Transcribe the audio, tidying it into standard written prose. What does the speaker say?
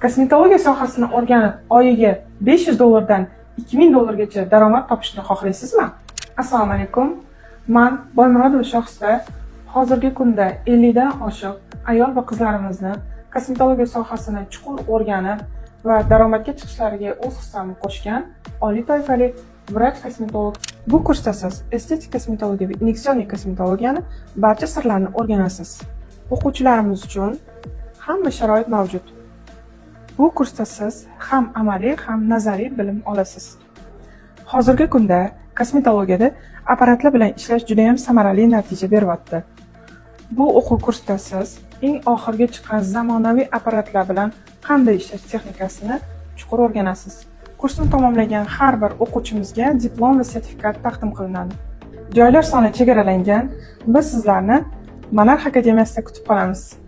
Kosmetologiya sohasini o'rganib, oyiga 500 dollardan 2000 dollargacha daromad topishni xohlaysizmi? Assalomu alaykum. Man Boymurodova Shohista, hozirgi kunda 50 dan oshiq ayol va qizlarimizni kosmetologiya sohasini chuqur o'rganib va daromadga chiqishlariga o'z hissamni qo'shgan oliy toifali vrach kosmetolog. Bu kursda siz estetik kosmetologiya va инъекционный kosmetologiyani barcha sirlarini o'rganasiz. O'quvchilarimiz uchun hamma sharoit mavjud. Bu kursda siz ham amaliy, ham nazariy bilim olasiz. Hozirgi kunda kosmetologiyada apparatlar bilan ishlash juda ham samarali natija beryapti. Bu o'quv kursida siz eng oxirgi chiqqan zamonaviy apparatlar bilan qanday ishlash texnikasini chuqur o'rganasiz. Kursni tamomlagan har bir o'quvchimizga diplom va sertifikat taqdim qilinadi. Joylar soni chegaralangan. Biz sizlarni Monarx akademiyasida kutib qolamiz.